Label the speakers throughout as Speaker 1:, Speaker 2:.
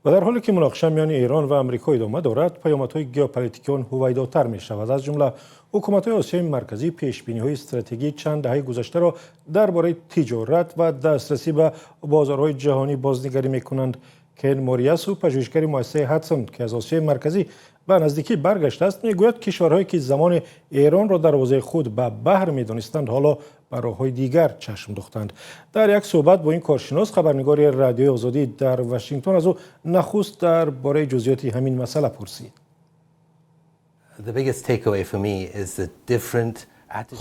Speaker 1: Ва дар ҳоле ки муноқиша миёни Эрон ва Амрико идома дорад, паёмадҳои геополитикии он ҳувайдотар мешавад. Аз ҷумла ҳукуматҳои Осиёи Марказӣ пешбиниҳои стратегии чанд даҳаи гузаштаро дар бораи тиҷорат ва дастрасӣ ба бозорҳои ҷаҳонӣ бознигарӣ мекунанд. Кен Мориасу, пажӯҳишгари муассисаи Ҳадсон, ки аз Осиёи Марказӣ ба наздикӣ баргаштааст, мегӯяд, кишварҳое ки замоне Эронро дарвозаи худ ба баҳр медонистанд, ҳоло ба роҳҳои дигар чашм духтанд. Дар як суҳбат бо ин коршинос хабарнигори Радиои Озодӣ дар Вашингтон аз ӯ нахуст дар бораи ҷузъиёти ҳамин масъала пурсид.
Speaker 2: The biggest takeaway for me is the different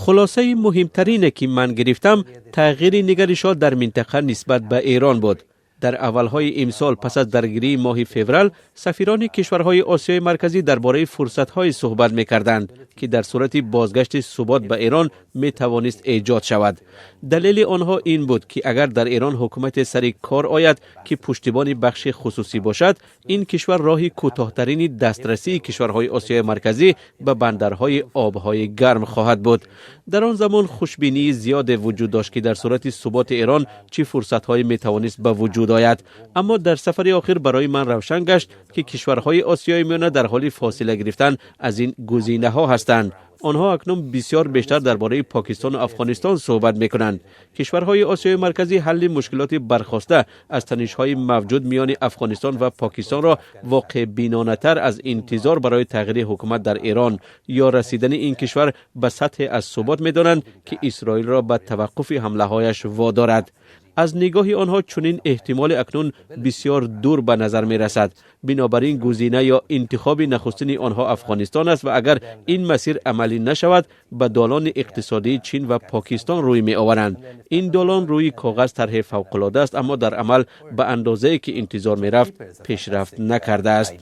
Speaker 3: Хулосаи муҳимтарине, ки ман гирифтам, тағйири нигаришҳо дар минтақа нисбат ба Эрон буд. Дар аввалҳои имсол, пас аз даргирии моҳи феврал, сафирони кишварҳои Осиёи Марказӣ дар бораи фурсатҳое суҳбат мекарданд, ки дар сурати бозгашти субот ба Эрон метавонист эҷод шавад. Далели онҳо ин буд, ки агар дар Эрон ҳукумате сари кор ояд, ки пуштибони бахши хусусӣ бошад, ин кишвар роҳи кӯтоҳтарини дастрасии кишварҳои Осиёи Марказӣ ба бандарҳои обҳои гарм хоҳад буд. Дар он замон хушбинии зиёде вуҷуд дошт, ки дар сурати суботи Эрон чӣ фурсатҳое метавонист ба вуҷуд ояд. Аммо дар сафари охир барои ман равшан гашт, ки кишварҳои Осиёи Миёна дар ҳоли фосила гирифтан аз ин гузинаҳо ҳастанд. Онҳо акнун бисёр бештар дар бораи Покистону Афғонистон суҳбат мекунанд. Кишварҳои Осиёи Марказӣ ҳалли мушкилоти бархоста аз танишҳои мавҷуд миёни Афғонистон ва Покистонро воқеъбинонатар аз интизор барои тағйири ҳукумат дар Эрон ё расидани ин кишвар ба сатҳе аз субот медонанд, ки Исроилро ба таваққуфи ҳамлаҳояш водорад. Аз нигоҳи онҳо чунин эҳтимоле акнун бисёр дур ба назар мерасад. Бинобар ин гузина ё интихоби нахустини онҳо Афғонистон аст ва агар ин масир амалӣ нашавад, ба долони иқтисодии Чин ва Покистон рӯй меоваранд. Ин долон рӯи коғаз тарҳи фавқулода аст, аммо дар амал ба андозае, ки интизор мерафт, пешрафт накардааст.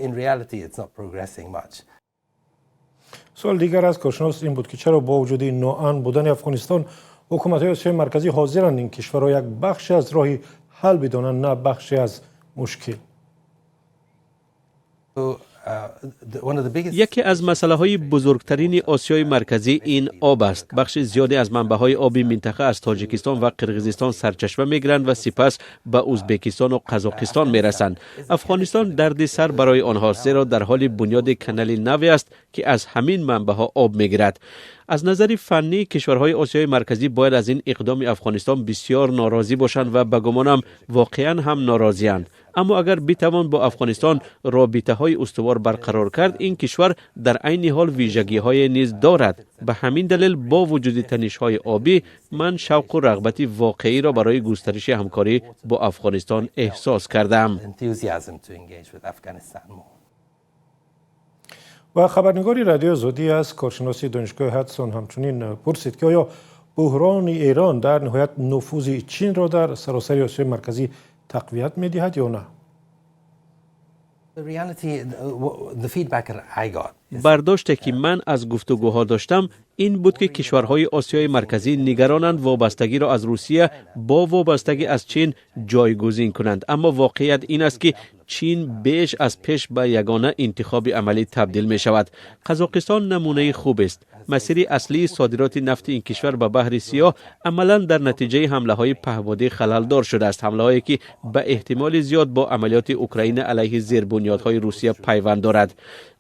Speaker 2: In reality, it's not progressing much.
Speaker 1: Суоли дигар аз коршинос ин буд, ки чаро бо вуҷуди ноамн будани Афғонистон ҳукуматҳои Осиёи Марказӣ ҳозиранд ин кишварро як бахше аз роҳи ҳал бидонанд, на бахше аз мушкил.
Speaker 3: Яке аз масъалаҳои бузургтарини Осиёи Марказӣ ин об аст. Бахши зиёде аз манбаъҳои оби минтақа аз Тоҷикистон ва Қирғизистон сарчашма мегиранд ва сипас ба Ӯзбекистону Қазоқистон мерасанд. Афғонистон дарди сар барои онҳост, зеро дар ҳоли бунёди канали наве аст, ки аз ҳамин манбаъҳо об мегирад. Аз назари фаннӣ кишварҳои Осиёи Марказӣ бояд аз ин иқдоми Афғонистон бисёр норозӣ бошанд ва ба гумонам воқеан ҳам норозианд. Аммо агар битавон бо Афғонистон робитаҳои устувор барқарор кард, ин кишвар дар айни ҳол вижагиҳое низ дорад. Ба ҳамин далел, бо вуҷуди танишҳои обӣ, ман шавқу рағбати воқеиро барои густариши ҳамкорӣ бо Афғонистон эҳсос кардаам.
Speaker 2: Enthusiasm to engage with Afghanistan more.
Speaker 1: Ва хабарнигори Радиои Озодӣ аз коршиноси Донишгоҳи Ҳадсон ҳамчунин пурсид, ки оё буҳрони Эрон дар ниҳоят нуфузи Чинро дар саросари Осиёи Марказӣ тақвият медиҳад ё на.
Speaker 2: The reality, the feedback that I got is
Speaker 3: Бардоште, ки ман аз гуфтугӯҳо доштам, ин буд, ки кишварҳои Осиёи Марказӣ нигаронанд вобастагиро аз Русия бо вобастагӣ аз Чин ҷойгузин кунанд. Аммо воқеият ин аст, ки Чин беш аз пеш ба ягона интихоби амалӣ табдил мешавад. Қазоқистон намунаи хубест. Масири аслии содироти нафти ин кишвар ба Баҳри Сиёҳ амалан дар натиҷаи ҳамлаҳои паҳбодӣ халалдор шудааст, ҳамлаҳое, ки ба эҳтимоли зиёд бо амалиёти Украина алайҳи зербунёдҳои Русия пайванд дорад.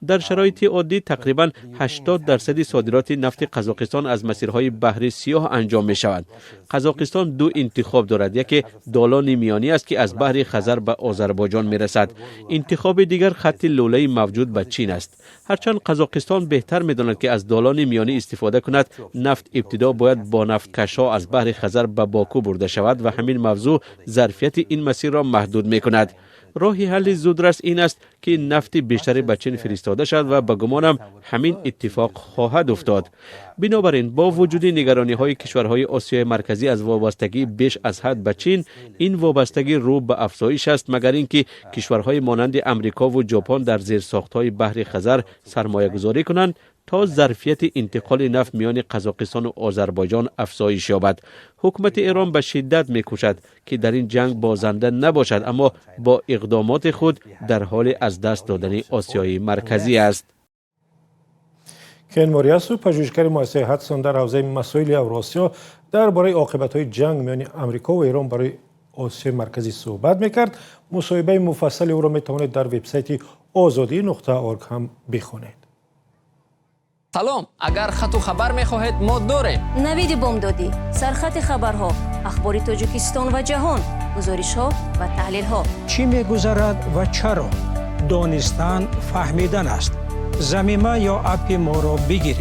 Speaker 3: Дар шароити оддӣ тақрибан 80 дарсади содироти нафти Қазоқистон аз масирҳои Баҳри Сиёҳ анҷом мешавад. Қазоқистон ду интихоб дорад: яке долони миёнӣ аст, ки аз Баҳри Хазар ба Озарбойҷон мерасад, интихоби дигар хатти лӯлаи мавҷуд ба Чин аст. Ҳарчанд Қазоқистон беҳтар медонад, ки аз долони миёнӣ истифода кунад, нафт ибтидо бояд бо нафткашҳо аз Баҳри Хазар ба Боку бурда шавад ва ҳамин мавзӯъ зарфияти ин масирро маҳдуд мекунад. Роҳи ҳалли зудрас ин аст, ки нафти бештаре ба Чин фиристода шавад ва ба гумонам ҳамин иттифоқ хоҳад уфтод. Бинобар ин, бо вуҷуди нигарониҳои кишварҳои Осиёи Марказӣ аз вобастагии беш аз ҳад ба Чин, ин вобастагӣ рӯ ба афзоиш аст, магар ин ки кишварҳои монанди Амрикову Ҷопон дар зерсохтҳои Баҳри Хазар сармоягузорӣ кунанд, то зарфияти интиқоли нафт миёни Қазоқистону Озарбойҷон афзоиш ёбад. Ҳукумати Эрон ба шиддат мекӯшад, ки дар ин ҷанг бозанда набошад, аммо бо иқдомоти худ дар ҳоли аз даст додани Осиёи Марказӣ аст.
Speaker 1: Кен Мориасу, пажӯҳишгари муассисаи Ҳадсон дар ҳавзаи масоили Авросиё, дар бораи оқибатҳои ҷанг миёни Амрико ва Эрон барои Осиёи Марказӣ суҳбат мекард. Мусоҳибаи муфассали ӯро метавонед дар вебсайти Озодӣ.org ҳам бихонед.
Speaker 4: Салом, агар хату хабар мехоҳед, мо дорем.
Speaker 5: Навиди бомдодӣ, сархати хабарҳо, ахбори Тоҷикистон ва ҷаҳон, гузоришҳо ва таҳлилҳо.
Speaker 6: Чӣ мегузарад ва чаро? Донистан фаҳмидан аст. Замима ё аппи моро бигиред.